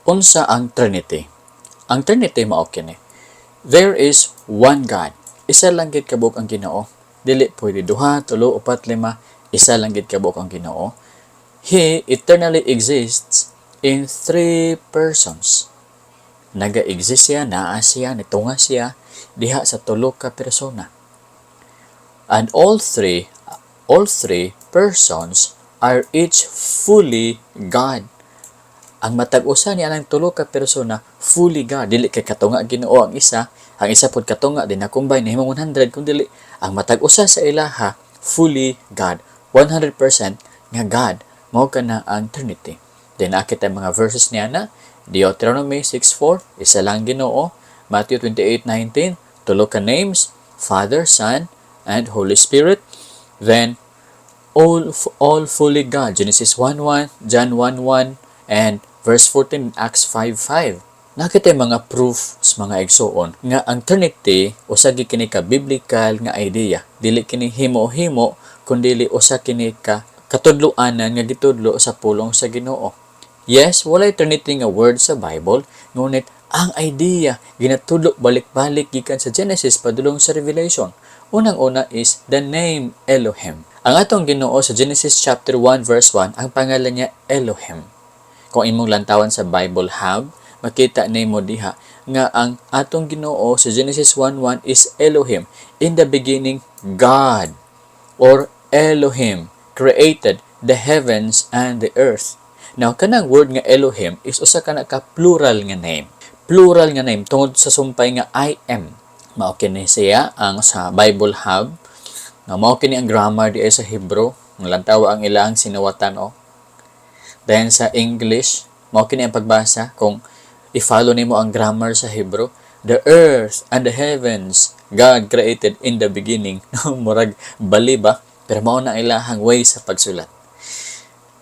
Unsa ang Trinity? Ang Trinity mao kini. There is one God. Isa lang gid kabuok ang Ginoo. Dili pwede duha, tulo, upat, lima. Isa lang gid kabuok ang Ginoo. He eternally exists in three persons. Naga-exist siya, naa siya, nitunga siya diha sa tulo ka persona. And all three persons are each fully God. Ang matag usa niya ng tulo ka persona, fully God. Dili kay katunga Ginoo ang isa pod katunga din na combine nahimong 100, kun dili ang matag usa sa ilaha fully God. 100% nga God. Mao kana ang Trinity. Then kita mga verses niya na Deuteronomy 6:4, isa lang Ginoo. Matthew 28:19, tulo ka names, Father, Son, and Holy Spirit. Then all fully God. Genesis 1:1, John 1:1, and verse 14, Acts 5:5. Nakita yung mga proof sa mga igsuon nga ang Trinity usa gid kini ka biblical nga idea. Dili kini himo-himo, kundi usa kini ka katudloanan nga gitudlo sa pulong sa Ginoo. Yes, walay Trinity nga word sa Bible, ngunit ang idea ginatudlo balik-balik gikan sa Genesis padulong sa Revelation. Unang-una is the name Elohim. Ang atong Ginoo sa Genesis chapter 1 verse 1, ang pangalan niya Elohim. Kung imong lantawan sa Bible Hub, makita nimo diha nga ang atong Ginoo sa Genesis 1:1 is Elohim. In the beginning, God or Elohim created the heavens and the earth. Now, kanang word nga Elohim is usa ka na ka plural nga name. Plural nga name tungod sa sumpay nga I am. Mao kini siya ang sa Bible Hub. Nga mao kini ang grammar di ay sa Hebrew. Lantawa ang ilang sinuwatan o. Then sa English, mao kini ang pagbasa kung i-follow nimo ang grammar sa Hebrew. The earth and the heavens God created in the beginning. Murag bali ba? Pero mao na ilahang way sa pagsulat.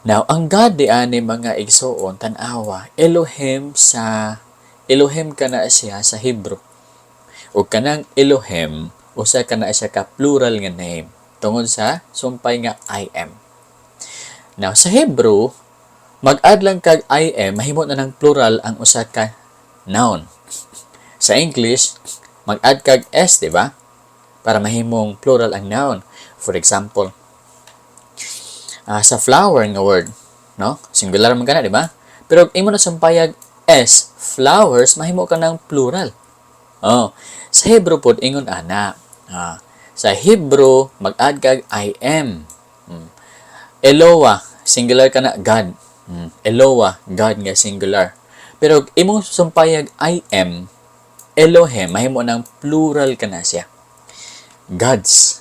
Now, ang God di ani, mga igsuon, tan-awa, Elohim sa Elohim kana siya sa Hebrew. O kanang Elohim, usa kana siya ka plural nga name tungod sa sumpay nga I am. Now, sa Hebrew, mag-add lang kag I am, mahimo na ng plural ang usa ka noun. Sa English, mag-add kag s, di ba? Para mahimong plural ang noun. For example, sa flower nga word, no? Singular man kana, di ba? Pero imo na sumpayag s, flowers, mahimo ka ng plural. Oh, sa Hebrew pod ingon ana. Sa Hebrew, mag-add kag I am. Eloah, singular ka na God. Eloah, God nga singular. Pero imong sumpayag I am, Elohim, mahimo ng plural ka na siya. Gods.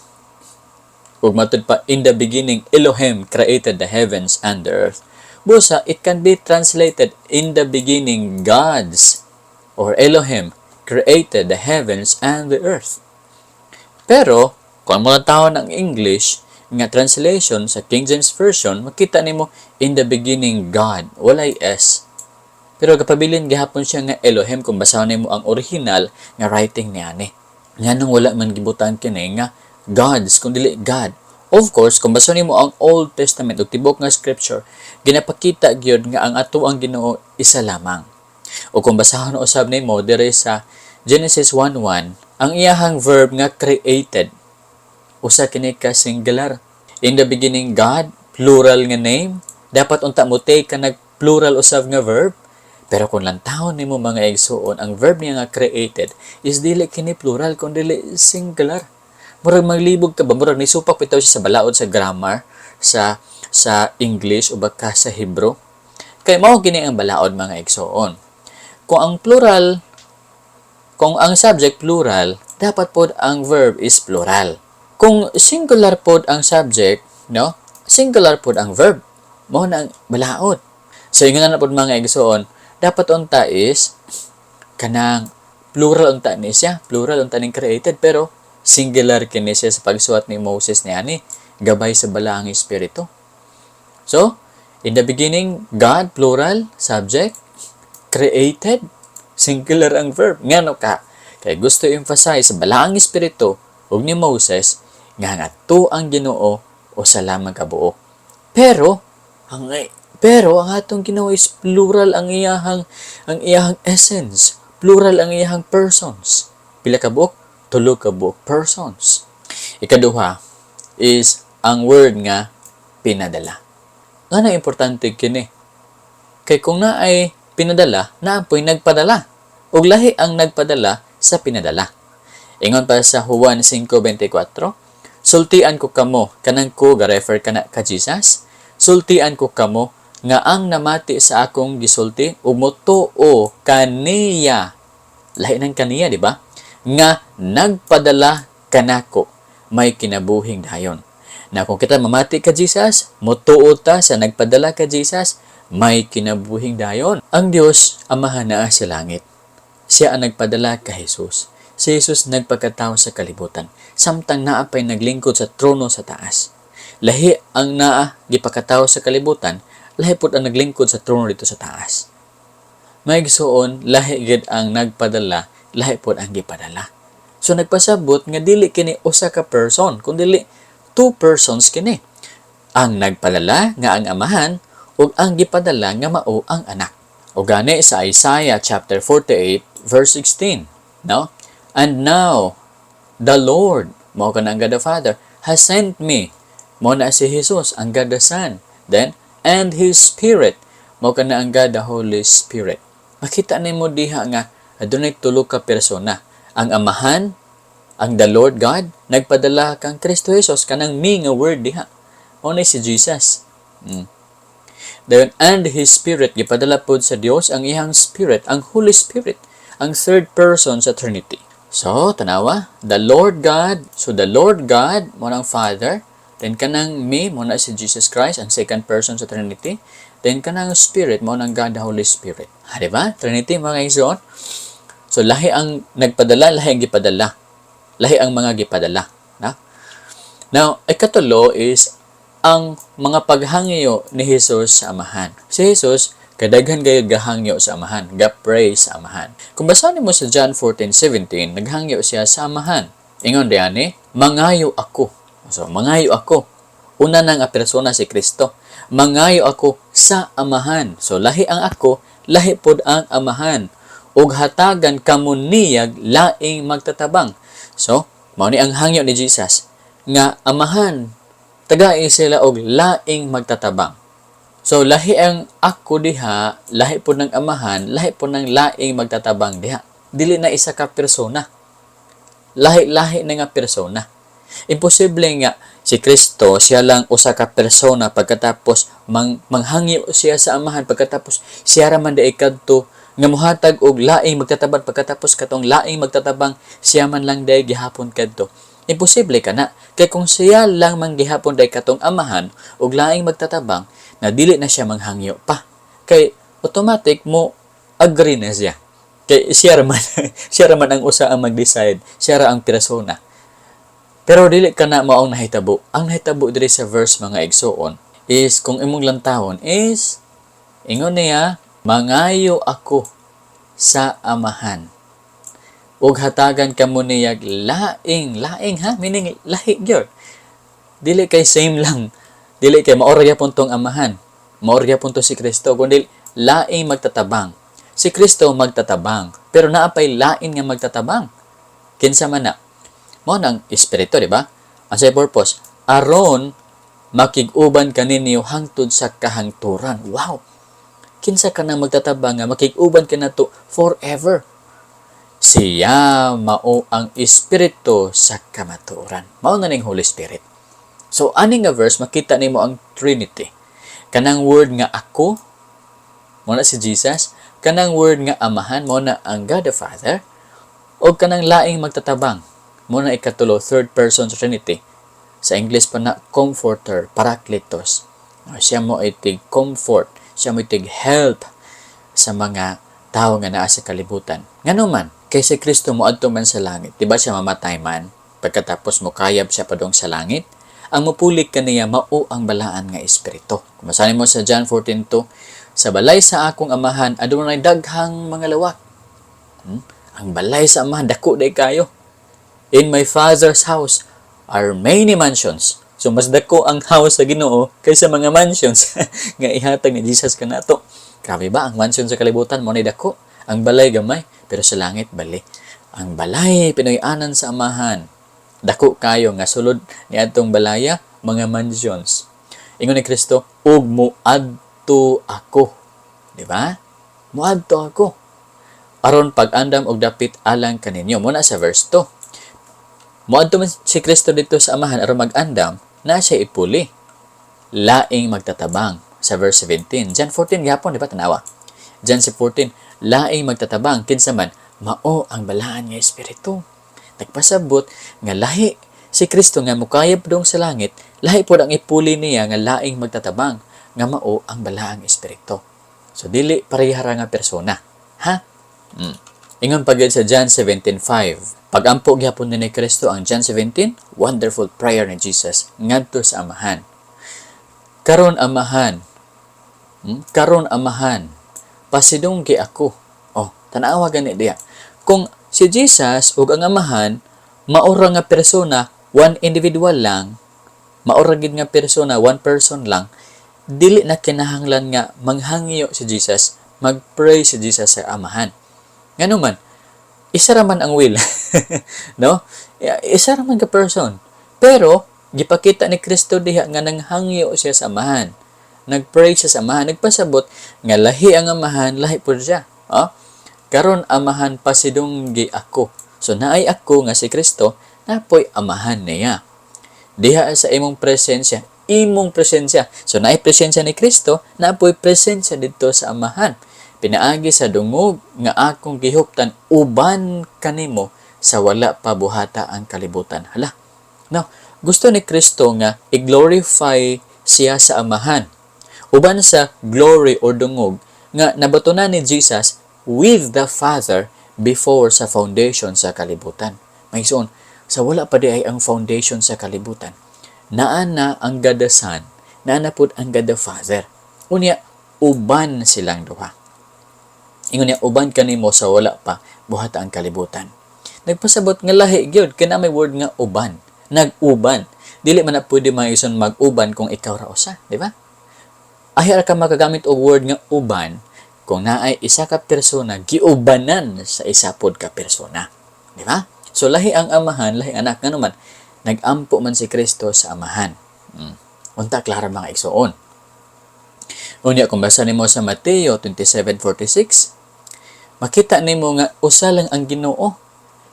Ug matud pa, in the beginning, Elohim created the heavens and the earth. Busa, it can be translated, in the beginning, gods or Elohim created the heavens and the earth. Pero, kung mo tawon ang English nga translation sa King James Version, makita nimo in the beginning God, walay S. Pero kapabilin gihapon siya nga Elohim kung basahon nimo ang original nga writing niani. Nganong wala man gibutan kini nga gods kung dili God? Of course, kung basahon nimo ang Old Testament ug tibok nga scripture, ginapakita gyud nga ang ato ang Ginoo isa lamang. O kung basahon usab nimo dire sa Genesis 1:1, ang iyahang verb nga created usa kini ka singular. In the beginning God, plural nga name, dapat unta mo take ka nag plural usab nga verb. Pero kung lantawon nimo, mga igsuon, ang verb niya nga created is dili kini plural kun dili singular. Murag maglibog ka ba, murag nisupak bitaw siya sa balaod sa grammar sa English o baka sa Hebrew. Kay mao kini ang balaod, mga igsuon. Kung ang plural, kung ang subject plural, dapat pod ang verb is plural. Kung singular pod ang subject, no? Singular pod ang verb. Mao na ang balaod. So ingon na pod, mga igsuon, dapat unta is kanang plural unta ni siya, plural unta ning created, pero singular kini siya sa pagsuwat ni Moses niani, gabay sa balaang espiritu. So, in the beginning, God, plural, subject, created, singular ang verb. Ngano ka? Kay gusto emphasize sa balaang espiritu ug ni Moses nga nga ang Ginoo usa lamang ka buok. Pero ang Pero ang atong Ginoo is plural ang iyahang essence, plural ang iyahang persons. Pila ka buok? Tulo ka buok persons. Ikaduha is ang word nga "pinadala." Nga na importante kini? Kay kung naay pinadala, naa poy nagpadala. Ug lahi ang nagpadala sa pinadala. Ingon pa sa Juan 5:24, "Sultian ko kamo," kanang "ko" ga-refer kana ka Jesus, "sultian ko kamo nga ang namati sa akong gisulti ug motuo kaniya," lahi ng "kaniya," di ba, "nga nagpadala kanako, may kinabuhing dayon." Na kung kita mamati ka Jesus, motuo ta sa nagpadala ka Jesus, may kinabuhing dayon. Ang Dios Amahan naa sa langit. Siya ang nagpadala ka Jesus. Si Jesus nagpakatao sa kalibutan samtang naa pay naglingkod sa trono sa taas. Lahi ang naa gipakatao sa kalibutan, lahi pud ang naglingkod sa trono dito sa taas. Mga igsuon, lahi gid ang nagpadala, lahi pud ang gipadala. So nagpasabot nga dili kini usa ka person, kundi two persons kini. Ang nagpadala nga ang Amahan ug ang gipadala nga mao ang Anak. O gani sa Isaiah chapter 48 verse 16, no? "And now the Lord," mao kana ang God the Father, "has sent me," mao na si Jesus, ang God the Son. Then, "and His Spirit," mao kana ang God the Holy Spirit. Makita nimo diha nga adunay tulo ka persona. Ang Amahan, ang the Lord God, nagpadala kang Kristo Jesus, kanang "me" nga word diha. Mao na si Jesus. Then, "and His Spirit," gipadala pod sa Dios ang iyang Spirit, ang Holy Spirit, ang third person sa Trinity. So, tanawa, the Lord God, so the Lord God, mo ang Father, then kanang "me," mo na si Jesus Christ, ang second person sa Trinity, then kanang "Spirit," mo ang God the Holy Spirit. Ha, di ba? Trinity, mga igsoon. So, lahi ang nagpadala, lahi ang gipadala. Lahi ang mga gipadala. Na? Now, ikatulo is ang mga paghangyo ni Jesus sa Amahan. Si Jesus, kadaghan gayud gahangyo sa Amahan, ga-pray sa Amahan. Kung basahin mo sa John 14:17, naghangyo siya sa Amahan. Ingon diani, "Mangayo ako." So, "mangayo ako." Una nang persona si Kristo. "Mangayo ako sa Amahan." So, lahi ang "ako," lahi pod ang Amahan. "Ug hatagan kamo niyag laing magtatabang." So, mao ni ang hangyo ni Jesus nga, "Amahan, tagai sila og laing magtatabang." So lahi ang "ako" diha, lahi po ng Amahan, lahi po ng laing magtatabang diha. Dili na isa ka persona. Lahi-lahi na nga persona. Imposible nga si Kristo siya lang usa ka persona, pagkatapos manghangyo siya sa Amahan, pagkatapos siya ra man diay kadto nga muhatag og laing magtatabang, pagkatapos katong laing magtatabang siya man lang diay gihapon kadto. Imposible kana kay kung siya lang man gihapon diay katong Amahan og laing magtatabang na, dili na siya manghangyo pa kay automatic mo agree na siya kay siya ra man ang usa ang mag-decide, siya ra ang persona. Pero dili kana mao ang nahitabo. Ang nahitabo diri sa verse, mga igsuon, is kung imong lantawon is ingon niya, "Mangayo ako sa Amahan ug hatagan kamo niyag laing," laing ha, meaning lahi gyud. Dili kay same lang, dili kay mao ra gyapon tong Amahan, mao ra gyapon to si Kristo, kundi laing magtatabang. Si Kristo magtatabang, pero naa pay lain nga magtatabang. Kinsa man na? Mao nang Espiritu, di ba? Ang sa purpose aron makig-uban kaninyo hangtod sa kahangturan. Wow, kinsa ka nang magtatabang nga makig-uban ka nato forever? Siya mao ang Espiritu sa kamatuoran. Mao na ning Holy Spirit. So ani nga verse, makita nimo ang Trinity. Kanang word nga "ako," mo na si Jesus, kanang word nga "Amahan," mo na ang God the Father, o kanang laing magtatabang, mo na ikatulo, third person sa Trinity. Sa English pa na Comforter, Parakletos. Siya mo ay tig comfort, siya mo tig help sa mga tao nga naa sa kalibutan. Ngano man, kay si Kristo mo adto man sa langit, di ba siya mamatay man, pagkatapos mo kayab siya padong sa langit, ang mupulik kaniya mao ang Balaan nga Espiritu. Kung masanin mo sa John 14:2, "Sa balay sa akong Amahan adunay daghang mga lawak." Ang balay sa Amahan dako day kayo. "In my Father's house are many mansions." So mas dako ang house sa Ginoo kaysa mga mansions nga ihatag ni Jesus kanato. Grabe ba ang mansion sa kalibutan mo ni dako? Ang balay gamay, pero sa langit bali. Ang balay pinuy-anan sa Amahan. Dako kayo nga sulod ni adtong balaya, mga mansions. Ingon ni Kristo, "Ug muadto ako." Di ba? Muadto ako aron pag-andam og dapit alang kaninyo. Muna sa verse 2. Muadto man si Kristo dito sa Amahan aron mag-andam, na siya ipuli. Laing magtatabang sa verse 17. John 14 gihapon, di ba, tanawa? John 14, laing magtatabang kinsa man, mao ang Balaan nga Espiritu. Nagpasabot nga lahi si Kristo nga mukayab dong sa langit, lahi pod ang ipuli niya nga laing magtatabang nga mao ang Balaang Espiritu. So dili parehara nga persona. Ha? Ingon pa gyud sa John 17:5. Pagampo gihapon ni Kristo ang John 17, wonderful prayer ni Jesus ngadto sa Amahan. Karon Amahan, Karon Amahan, pasidunggi ako. Oh, tanawa gani diya. Kung si Jesus ug ang Amahan maura nga persona, one individual lang, maura gid nga persona, one person lang, dili na kinahanglan nga manghangyo si Jesus, magpray si Jesus sa Amahan. Ngano man, isa ra man ang will, no? Isa ra man ka person. Pero gipakita ni Kristo diha nga nanghangyo siya sa Amahan. Nagpray siya sa Amahan, nagpasabot nga lahi ang Amahan, lahi pud siya. Oh? Karon Amahan, pasidunggi ako. So naay ako nga si Kristo, napoy Amahan niya. Diha sa imong presensya, imong presensya. So naay presensya ni Kristo, napoy presensya didto sa Amahan. Pinaagi sa dungog nga akong gihuptan uban kanimo sa wala pa buhata ang kalibutan. Hala. No, gusto ni Kristo nga i-glorify siya sa Amahan. Uban sa glory or dungog nga nabatonan ni Jesus with the Father before sa foundation sa kalibutan. Mga igsoon, sa wala pa di ay ang foundation sa kalibutan, naa na ang God the Son, naa na pud ang God the Father. Unya, uban silang duha. Ingon niya, uban kanimo sa wala pa buhat ang kalibutan. Nagpasabot nga lahi gyud kay na may word nga uban. Nag-uban. Dili man na pwede, mga igsoon, mag-uban kung ikaw ra usa, di ba? Ahi ra ka makagamit og word nga uban kung naay isa ka persona giubanan sa isa pod ka persona. Di ba? So lahi ang Amahan, lahi Anak, ngano man nagampo man si Kristo sa Amahan. Unta klaro, mga igsoon. Unya kung basa nimo sa Mateo 27:46, makita nimo nga usa lang ang Ginoo.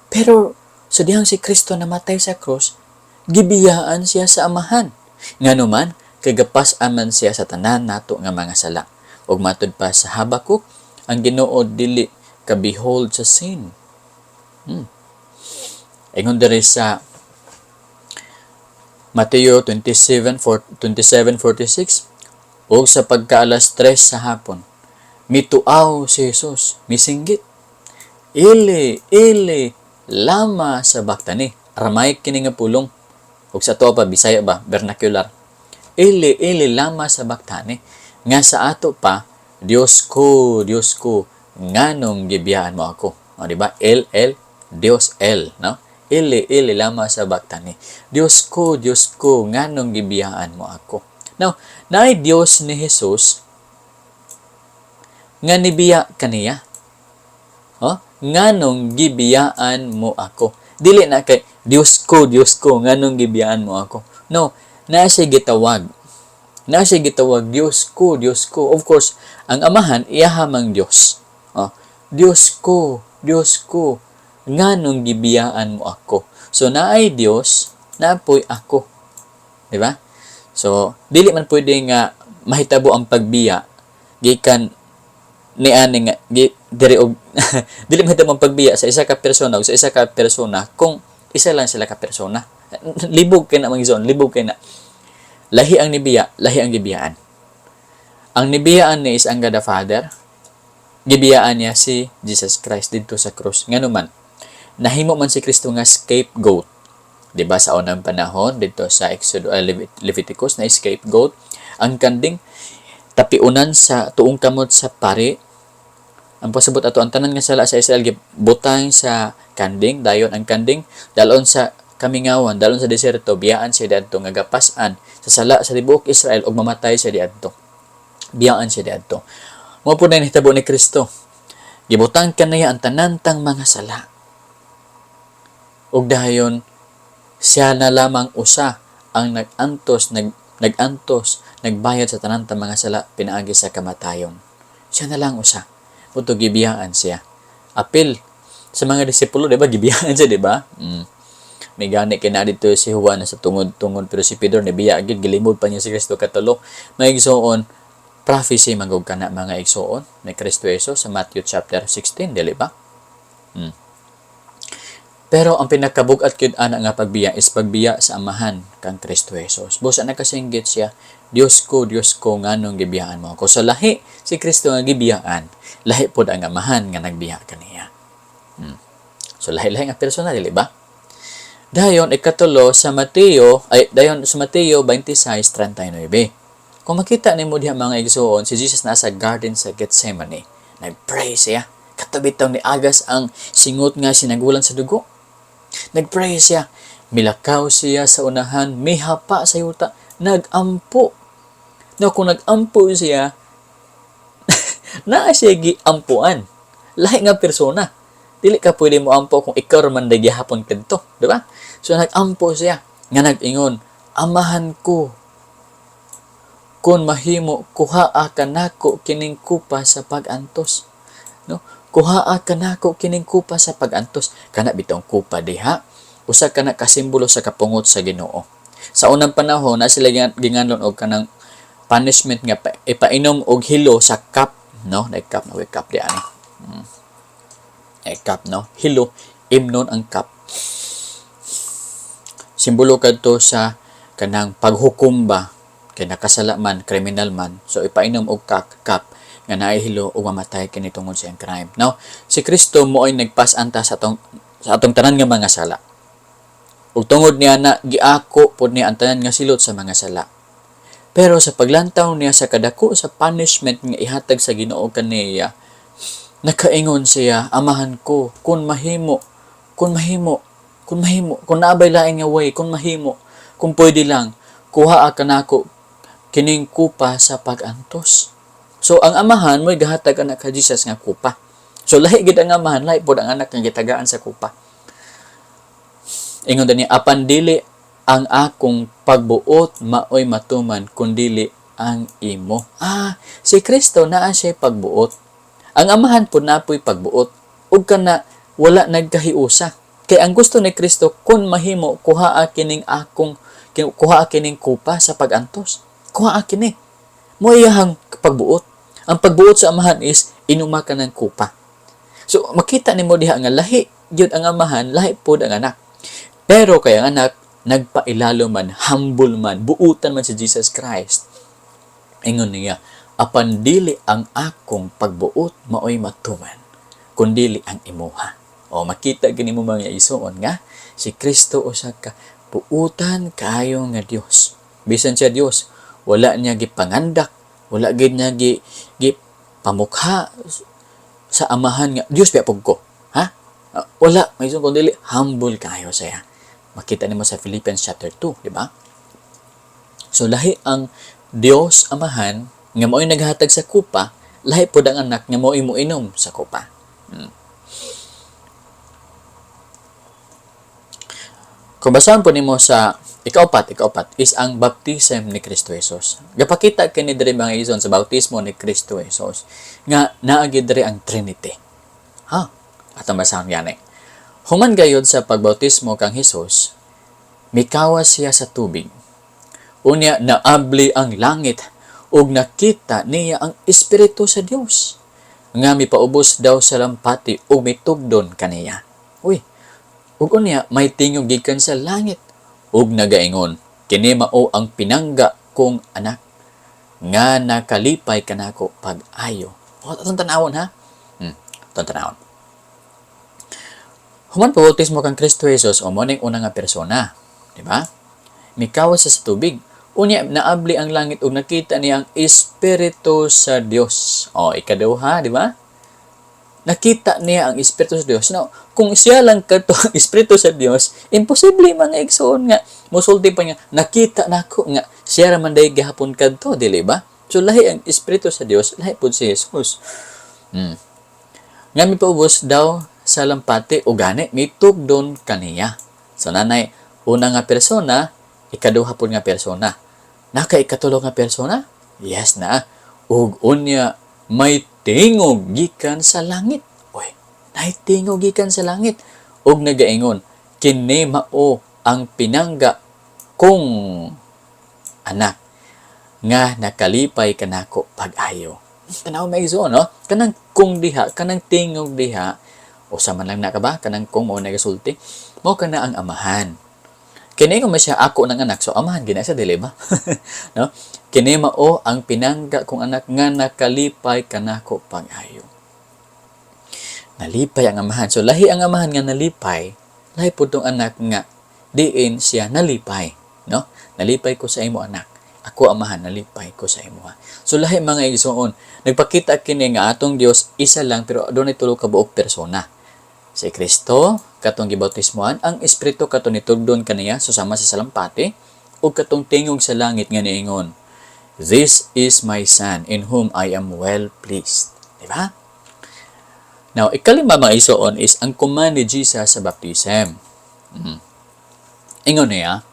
Pero sa dihang si Kristo namatay sa krus, gibiyaan siya sa Amahan. Ngano man, kay gapas-aman siya sa tanan nato nga mga sala. Ug matud pa sa Habakuk, ang Ginoo dili ka-behold sa sin. Ingon diri sa Mateo 27 27:46, ug sa pagkaalas 3 sa hapon, mituaw si Jesus, misinggit, "Eli, Eli, lama sabachthani?" Aramaic kini nga pulong. Ug sa ato pa, Bisaya ba, vernacular. "Eli, Eli, lama sabachthani?" Nga sa ato pa, "Diyos ko, Diyos ko, nganong gibiyaan mo ako?" O, di ba? El, El, Diyos, El, no? "Eli, Eli, lama sabachthani?" Diyos ko, Diyos ko, nganong gibiyaan mo ako? Now, naay Diyos ni Jesus nga nibiya kaniya. Oh, nganong gibiyaan mo ako? Dili na kay "Diyos ko, Diyos ko, nganong gibiyaan mo ako?" No, naa siya gitawag. Naa siya gitawag, "Diyos ko, Diyos ko." Of course, ang Amahan, iyaha mang Diyos. Oh, "Diyos ko, Diyos ko, nganong gibiyaan mo ako?" So, naay Diyos, naapoy ako. Di ba? So, dili man pwede nga mahitabo ang pagbiya gikan ni ani nga gi, diri og dili mahitabo ang pagbiya sa isa ka persona o sa isa ka persona kung isa lang sila ka persona. Libog kay na, mga igsoon, libog kay na. Lahi ang nibiya, lahi ang gibiyaan. Ang nibiyaan ni is ang God the Father. Gibiyaan niya si Jesus Christ didto sa krus. Ngano man, nahimo man si Kristo nga scapegoat. 'Di ba sa unang panahon didto sa Exodus, Leviticus na scapegoat, ang kanding tapiunan sa tuong kamot sa pari. Ang pasabot ato, ang tanan nga sala sa Israel gibutang sa kanding, dayon ang kanding dalon sa kamingawan, dalon sa diserto, biyaan siya diadto nga gapas-an sa sala sa tibuok Israel ug mamatay siya diadto. Biyaan siya diadto. Mao po na nahitabo ni Kristo. Gibutang kaniya ang tanan tang mga sala. Ug dayon siya na lamang usa ang nag-antos, nagbayad sa tanan tang mga sala pinaagi sa kamatayon. Siya na lang usa. Mao to gibiyaan siya. Apil sa mga disipulo, di ba? Gibiyaan siya, di ba? May gani kay na dito si Juan sa tungod-tungod, pero si Pedro nibiya gyud, gilimod pa niya si Kristo katulo. Mga igsoon, prophecy man gud kana, mga igsoon, ni Kristo Jesus sa Matthew chapter 16, dili ba? Pero ang pinakabug-at gyud ana nga pagbiya is pagbiya sa Amahan kang Kristo Jesus. Busa nakasinggit siya, "Diyos ko, Diyos ko, nganong gibiyaan mo ako?" So lahi si Kristo nga gibiyaan, lahi pod ang Amahan nga nagbiya kaniya. So lahi-lahi nga persona, dili ba? Dayon ikatulo sa Mateo, ay dayon sa Mateo 26:39. Kung makita nimo diha, mga igsuon, si Jesus nasa garden sa Gethsemane. Nagpray siya. Kato bitaw ni agas ang singot nga sinagulan sa dugo. Nagpray siya. Milakaw siya sa unahan, mihapa sa yuta, nagampo. No, kung nagampo siya, naa siya giampuan. Lahi nga persona. Dili ka pwede mo ampo kung ikaw ra man gihapon kadto, di ba? So nagampo siya nga nag-ingon, "Amahan ko, kung mahimo, kuhaa kanako kining kupa sa pag-antos." No? "Kuhaa kanako kining kupa sa pag-antos." Kana bitong kupa diha, usa kana ka simbolo sa kapungot sa Ginoo. Sa unang panahon na sila ginganlon og kanang punishment nga ipainom og hilo sa cup, no? Na cup na cup di ani. Eh, cup, no? Hilo, imnon ang cup. Simbolo kadto sa kanang paghukom ba kay nakasala man, kriminal man. So ipainom og cup nga naay hilo ug mamatay kini tungod sa iyang crime. Now, si Kristo mo ay nagpas-anta sa atong tanan nga mga sala. Ug tungod niya na giako pod niya ang tanan nga silot sa mga sala. Pero sa paglantaw niya sa kadako sa punishment nga ihatag sa Ginoo kaniya, nakaingon siya, "Amahan ko, kung mahimo, kung mahimo, kung mahimo, kung naabay lain nga way, kung mahimo, kung pwede lang, kuha ka nako kining kupa sa pag-antos." So ang Amahan mo'y gahatag anak ka Jesus nga kupa. So lahi gid ang Amahan, lahi pod ang anak nga gitagaan sa kupa. Ingon niya, "Apan dili ang akong pagbuot maoy matuman kundili ang imo." Ah, si Kristo naa siya pagbuot. Ang Amahan po napoy pagbuot. Ug kana wala nagkahiusa. Kay ang gusto ni Kristo, "Kung mahimo, kuha kining kupa sa pag-antos. Kuha kini." Mo iyahang pagbuot. Ang pagbuot sa Amahan is inuma ka ng kupa. So makita nimo diha nga lahi gyud ang Amahan, lahi pod ang anak. Pero kay ang anak nagpailalo man, humble man, buutan man si Jesus Christ. Ingon niya, "Apan dili ang akong pagbuot maoy matuman, kundili ang imuha." O makita gini mo, mga igsuon, nga si Kristo usa ka buutan kayo nga Dios. Bisan siya Dios, wala niya gipangandak, wala gid niya gi, gi pamukha sa Amahan nga Dios biya pug ko. Ha? Ah, wala, may kung dili humble kayo siya. Makita nimo sa Philippians chapter 2, di ba? So lahi ang Dios Amahan nga mao'y naghatag sa kupa, lahi pod ang anak nga mao'y moinom sa kupa. Kung basahan po nimo sa ikaupat is ang baptism ni Kristo Jesus. Gapakita kini diri, mga igsoon, sa bautismo ni Kristo Jesus nga naagi diri ang Trinity. Ha? Atong basahon gani. Human gayod sa pagbautismo kang Hesus, mikawas siya sa tubig. Unya naabli ang langit ug nakita niya ang Espiritu sa Dios nga mipaubos daw sa lampati ug mitugdon kaniya. Uy, ug unya may tingog gikan sa langit ug nagaingon, "Kini mao ang pinangga kong anak nga nakalipay kanako pag-ayo." O, atong tanawon ha. Atong tanawon. Human pabautismo kang Kristo Jesus, o mo ning una nga persona, di ba? Mikawas siya sa tubig. Unya naabli ang langit ug nakita niya ang Espiritu sa Dios. O ikaduha, di ba? Nakita niya ang Espiritu sa Dios. Now, kung siya lang kato ang Espiritu sa Dios, imposible, mga igsoon, nga musulti pa niya, "Nakita nako nga siya ra man day gihapon kadto," dili ba? So lahi ang Espiritu sa Dios, lahi pud si Jesus. Nga mipaubos daw sa lampati o gani mitugdon kaniya. So nanay una nga persona, ikaduha pud nga persona. Naka ikatulo nga persona? Yes na. Ug unya may tingog gikan sa langit. Oy, nay tingog gikan sa langit ug nagaingon, "Kini mao ang pinangga kong anak nga nakalipay kanako pag-ayo." Tanaw, may igsoon, no? Kanang kung diha, kanang tingog diha, usa man lang na ka ba? Kanang kung mao nagasulti, mao kana ang Amahan. Kini ko man siya ako ng anak, so Amahan gina siya, dili ba? No? "Kini mao ang pinangga kong anak nga nakalipay kanako pag-ayo." Nalipay ang Amahan. So lahi ang Amahan nga nalipay, lahi pud tong anak nga diin siya nalipay, no? "Nalipay ko sa imo, anak. Ako Amahan, nalipay ko sa imo." So lahi, mga igsoon, nagpakita kini nga atong Dios isa lang pero adunay tulo ka buok persona. Si Kristo katong gibautismoan, ang Espiritu katong nitugdon kaniya so sama sa salampati, ug katong tingog sa langit nga niingon, "This is my son in whom I am well pleased." Di ba? Now, ikalima, mga igsoon, is ang command ni Jesus sa baptism. Ingon niya,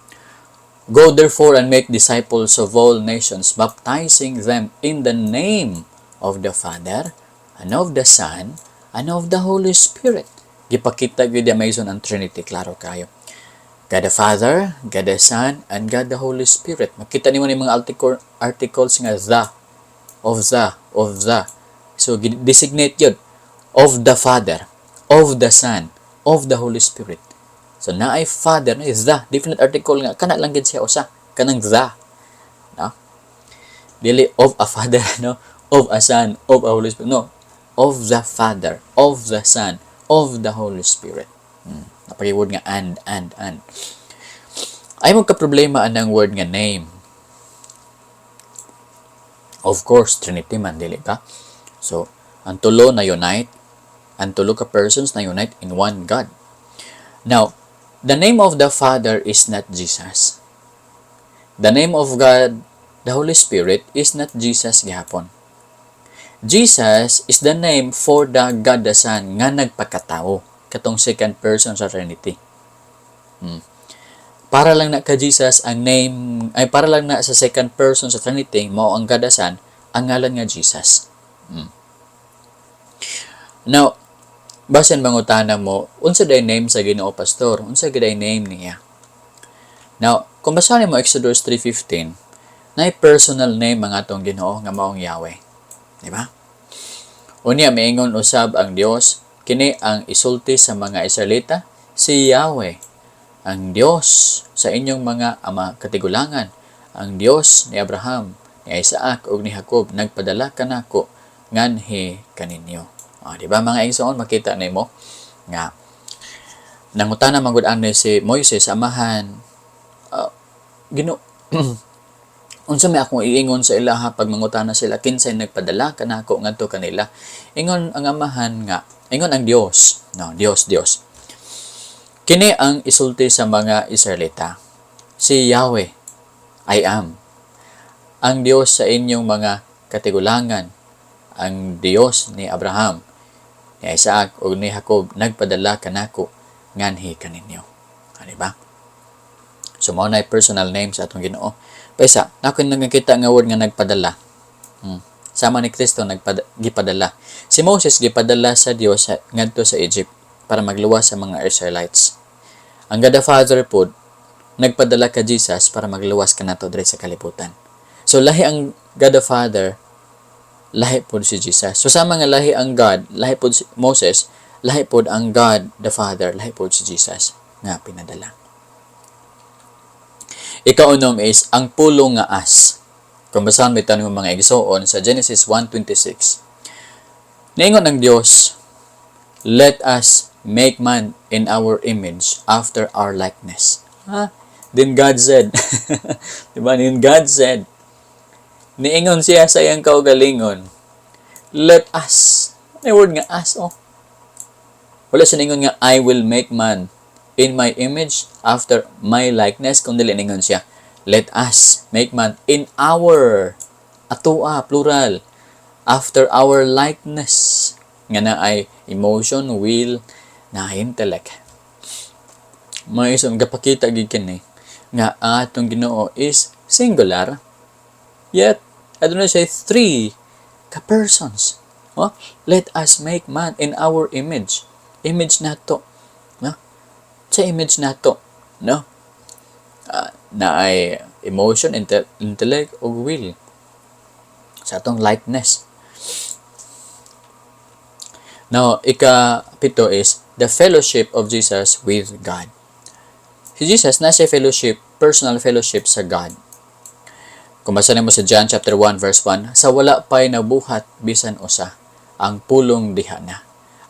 "Go therefore and make disciples of all nations, baptizing them in the name of the Father, and of the Son, and of the Holy Spirit." Gipakita gyud niya, mga ang Trinity, klaro kayo. God the Father, God the Son, and God the Holy Spirit. Makita nimo ni mga articles nga the, of the, of the. So, designate yun. Of the Father, of the Son, of the Holy Spirit. So, naay Father, na is the, definite article nga, kana lang gid siya usa, kanang the. No? Dili of a Father, no? Of a Son, of a Holy Spirit. No. Of the Father, of the Son, of the Holy Spirit. Napag word nga and, and. Ay mo ka problema anang word nga name. Of course, Trinity man, dili ba? So, ang tulo na unite, ang tulo ka persons na unite in one God. Now, the name of the Father is not Jesus. The name of God, the Holy Spirit, is not Jesus gihapon. Jesus is the name for the God the Son nga nagpakatao, katong second person sa Trinity. Para lang na ka Jesus ang name ay para lang na sa second person sa Trinity mao ang God the Son ang ngalan nga Jesus. Now, basin mangutana mo, unsa day name sa Ginoo, Pastor? Unsa gyud name niya? Now, kung basahin mo Exodus 3:15, na personal name ang atong Ginoo nga maong Yahweh. Di ba? Unya miingon usab ang Dios, "Kini ang isulti sa mga Israelita, si Yahweh, ang Dios sa inyong mga ama katigulangan, ang Dios ni Abraham, ni Isaac ug ni Jacob nagpadala kanako nganhi kaninyo." Ah, di ba, mga igsoon, makita nimo nga nangutana man gud ani si Moises sa Amahan, "Ginoo, unsa may akong iingon sa ilaha pag mangutana sila kinsay nagpadala kanako ngadto kanila?" Ingon ang Amahan nga, ingon ang Dios, no, Dios, Dios, "Kini ang isulti sa mga Israelita, si Yahweh, I am, ang Dios sa inyong mga katigulangan, ang Dios ni Abraham, ni Isaac ug ni Jacob nagpadala kanako nganhi kaninyo." Ah, di ba? So mao na personal name sa atong Ginoo. Paysa, nako nagkita nga word nga nagpadala. Sama ni Kristo gipadala. Si Moses gipadala sa Dios ngadto sa Egypt para magluwas sa mga Israelites. Ang God the Father pod nagpadala ka Jesus para magluwas kanato diri sa kalibutan. So lahi ang God the Father, lahi pod si Jesus. So sama nga lahi ang God, lahi pod si Moses, lahi pod ang God the Father, lahi pod si Jesus nga pinadala. Ikaunom is ang pulong nga us. Kung basahan mo tanong mga igsoon sa Genesis 1:26. Niingon ang Dios, "Let us make man in our image, after our likeness." Ha? Then God said, diba? Then God said, niingon siya sa iyang kaugalingon, "Let us." May word nga us, oh. Wala siya ningon nga "I will make man in my image after my likeness," kung dili ningon siya, "Let us make man in our," atoa, plural, "after our likeness," nga naay emotion, will, na intellect. Mga igsoon, gapakita gid kini nga ang atong Ginoo is singular, yet aduna siya three ka persons. Oh, "Let us make man in our image." Image nato, no? Sa image nato, no? Naay emotion, intellect ug will sa atong likeness. Now, ika-pito is the fellowship of Jesus with God. Si Jesus nasa fellowship, personal fellowship sa God. Kung basa mo sa John chapter 1 verse 1, "Sa wala pa'y nabuhat bisan usa, ang Pulong diha na.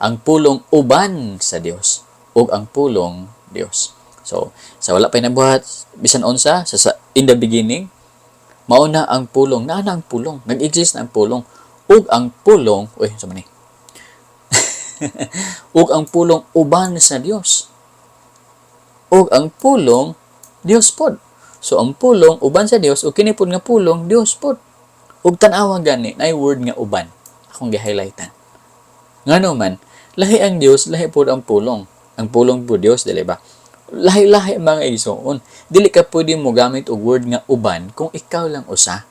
Ang Pulong uban sa Dios ug ang Pulong Dios." So, sa wala pa'y nabuhat bisan unsa, sa in the beginning, mao na ang Pulong, naa na ang Pulong, nag-exist na ang Pulong ug ang Pulong, uy, sa man ni? Ug ang Pulong uban sa Dios. Ug ang Pulong Dios pod. So ang Pulong uban sa Dios ug kini pod nga Pulong Dios pod. Ug tan-awa gani, naay word nga "uban." Akong gi-highlightan. Ngano man, lahi ang Dios, lahi pod ang Pulong. Ang Pulong po Dios, dili ba? Lahi-lahi, mga igsoon. Dili ka pwede mo gamit og word nga "uban" kung ikaw lang usa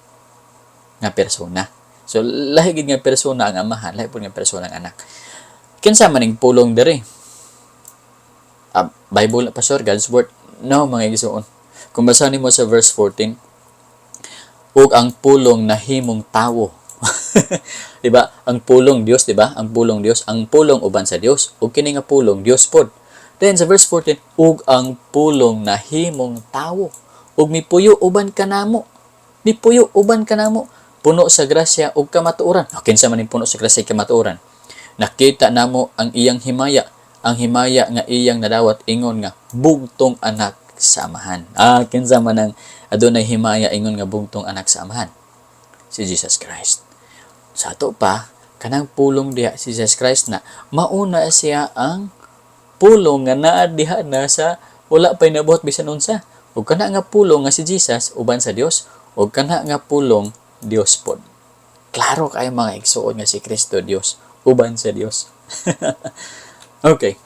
nga persona. So lahi gid nga persona ang Amahan, lahi pod nga persona ang Anak. Kinsa man ning Pulong diri? Ah, Bible, pastor, God's word. No, mga igsoon. Kung basa nimo sa verse 14, "Ug ang Pulong nahimong tawo." Di ba? Ang Pulong Dios, di ba? Ang Pulong Dios, ang Pulong uban sa Dios, ug kini nga Pulong Dios pod. Then sa verse 14, "Ug ang Pulong nahimong tawo ug mipuyo uban kanamo." Mipuyo uban kanamo, puno sa grasya ug kamatuoran. O, kinsa man ning puno sa grasya ug kamatuoran? "Nakita namo ang iyang himaya, ang himaya nga iyang nadawat ingon nga bugtong anak sa Amahan." Ah, kinsa man ang adunay himaya ingon nga bugtong anak sa Amahan? Si Jesus Christ. Sa ato pa, kanang Pulong diha si Jesus Christ na mauna siya ang Pulong nga naa diha na sa wala pa'y nabuhat bisan unsa. Ug kana nga Pulong nga si Jesus uban sa Dios, ug kana nga Pulong Dios pod. Klaro kayo, mga igsuon, nga si Kristo Dios, uban sa Dios. Okay.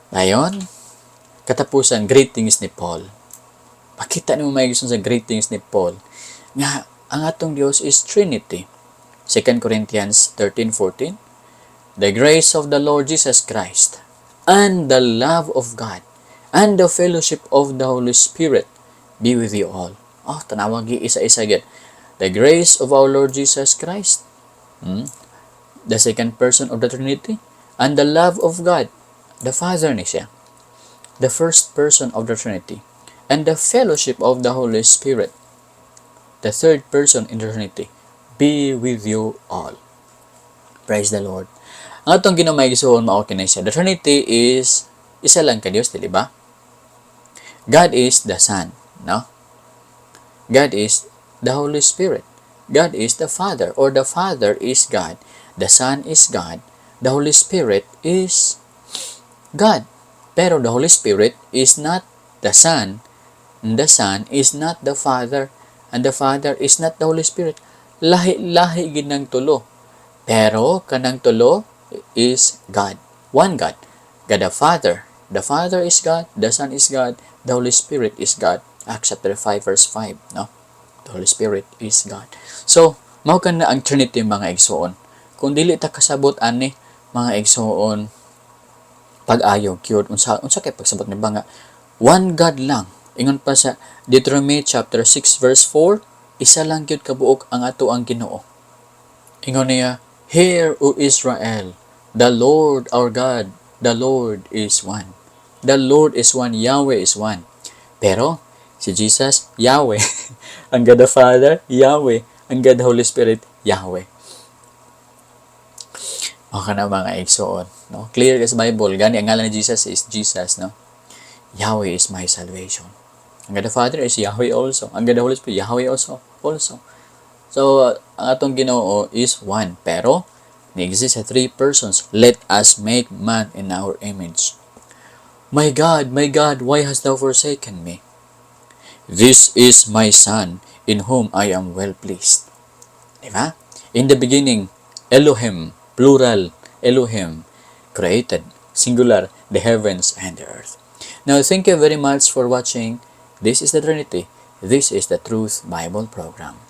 Ngayon, katapusan, greetings ni Paul. Pakita nimo, mga igsoon, sa greetings ni Paul nga ang atong Dios is Trinity. 2 Corinthians 13:14, "The grace of the Lord Jesus Christ and the love of God and the fellowship of the Holy Spirit be with you all." Oh, tanawa gi isa-isa gid. The grace of our Lord Jesus Christ, the second person of the Trinity, and the love of God, the Father ni siya, the first person of the Trinity, and the fellowship of the Holy Spirit, the third person in the Trinity, be with you all. Praise the Lord. Ang atong Ginoo, mga igsoon, mao kini siya. The Trinity is isa lang ka Dios, dili ba? God is the Son, no? God is the Holy Spirit. God is the Father, or the Father is God. The Son is God. The Holy Spirit is God. Pero the Holy Spirit is not the Son. And the Son is not the Father. And the Father is not the Holy Spirit. Lahi-lahi gid ng tulo. Pero kanang tulo is God. One God. God the Father. The Father is God, the Son is God, the Holy Spirit is God. Acts chapter 5 verse 5, no? The Holy Spirit is God. So, mao kana ang Trinity, mga igsoon. Kung dili ta kasabot ani, mga igsoon, pag-ayo gyud unsa unsa kay pagsabot ni ba nga one God lang. Ingon pa sa Deuteronomy chapter 6 verse 4, isa lang gyud kabuok ang ato ang Ginoo. Ingon niya, "Hear, O Israel, the Lord our God, the Lord is one." The Lord is one, Yahweh is one. Pero si Jesus, Yahweh. Ang God the Father, Yahweh. Ang God the Holy Spirit, Yahweh. Okay na, mga igsoon, no? Clear sa Bible. Gani ang ngalan ni Jesus is Jesus, no? Yahweh is my salvation. Ang God the Father is Yahweh also. Ang God the Holy Spirit, Yahweh also. Also. So, ang atong Ginoo is one. Pero Ni-exist sa three persons. Let us make man in our image. My God, my God, why hast thou forsaken me? This is my Son, in whom I am well pleased. Di ba? In the beginning, Elohim, plural, Elohim, created, singular, the heavens and the earth. Now, thank you very much for watching. This is the Trinity. This is the Truth Bible Program.